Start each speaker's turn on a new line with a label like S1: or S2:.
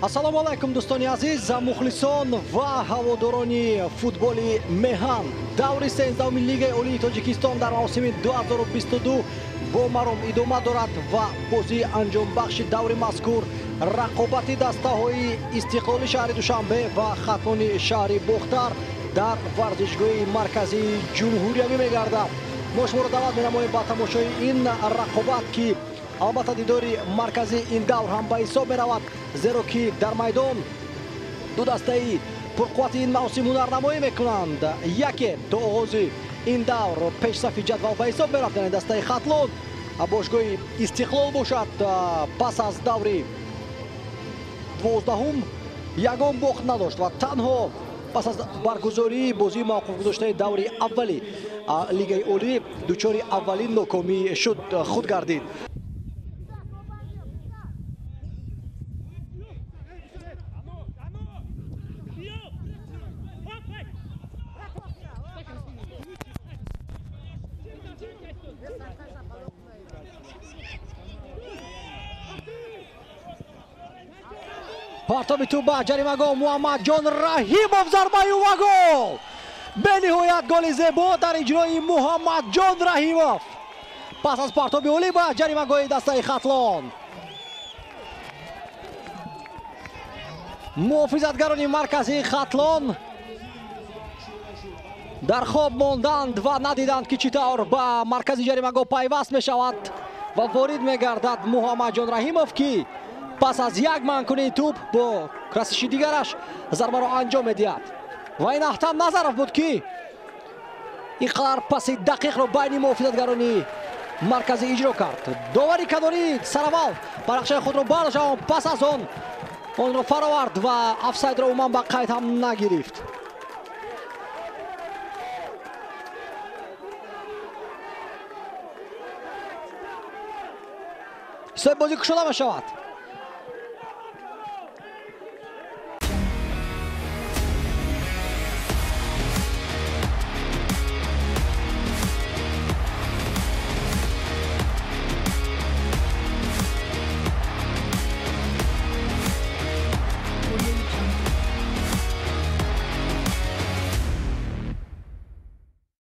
S1: Ассалому алайкум, дӯстони азиз, мухлисон ва ҳаводорони футболи меҳан. Даври 13-уми Лигаи Олии Тоҷикистон дар мавсими 2022 бо маром идома дорад ва бозии анҷомбахши даври мазкур рақобати дастаҳои Истиқлоли шаҳри Душанбе ва Хатлони шаҳри Бохтар дар варзишгоҳи марказии ҷумҳуриявӣ мегардад. Мо шуморо даъват менамоем ба тамошои ин рақобат, ки албатта дидори марказии ин давр ҳам ба ҳисоб меравад, зеро ки дар майдон ду дастаи пурқуввати ин мавсим ҳунарнамоӣ мекунанд. Яке то оғози ин давр пешсафи ҷадвал ба ҳисоб мерафт, яъне дастаи Хатлон, бошгоҳи Истиқлол бошад пас аз даври 12-ум ягон бохт надошт ва танҳо пас аз баргузории бозии мавқуф гузоштаи даври аввали Лигаи Олӣ дучори аввалин нокомӣ шуд худ гардид. Партоби тӯб ба ҷаримагоҳ, Муҳаммадҷон Раҳимов, зарбаи ва гол! Бениҳоят голи зебо дар иҷрои Муҳаммадҷон Раҳимов пас аз партоби олӣ ба ҷаримагоҳи дастаи Хатлон. Муҳофизатгарони марказии Хатлон дар хоб монданд ва надиданд, ки чӣ тавр ба маркази ҷаримагоҳ пайваст мешавад ва ворид мегардад Муҳаммадҷон Раҳимов, ки пас аз як манъкунии тӯб бо расиши дигараш зарбаро анҷом медиҳад. Ва ин Аҳтам Назаров буд, ки ин қадар паси дақиқро байни муҳофизатгарони марказӣ иҷро кард. Довари канорӣ сараввал барақшаи худро бардошт, аммо пас аз он онро фаровард ва офсайдро умуман ба қайд ҳам нагирифт. Ҳисоби бозӣ кушода мешавад.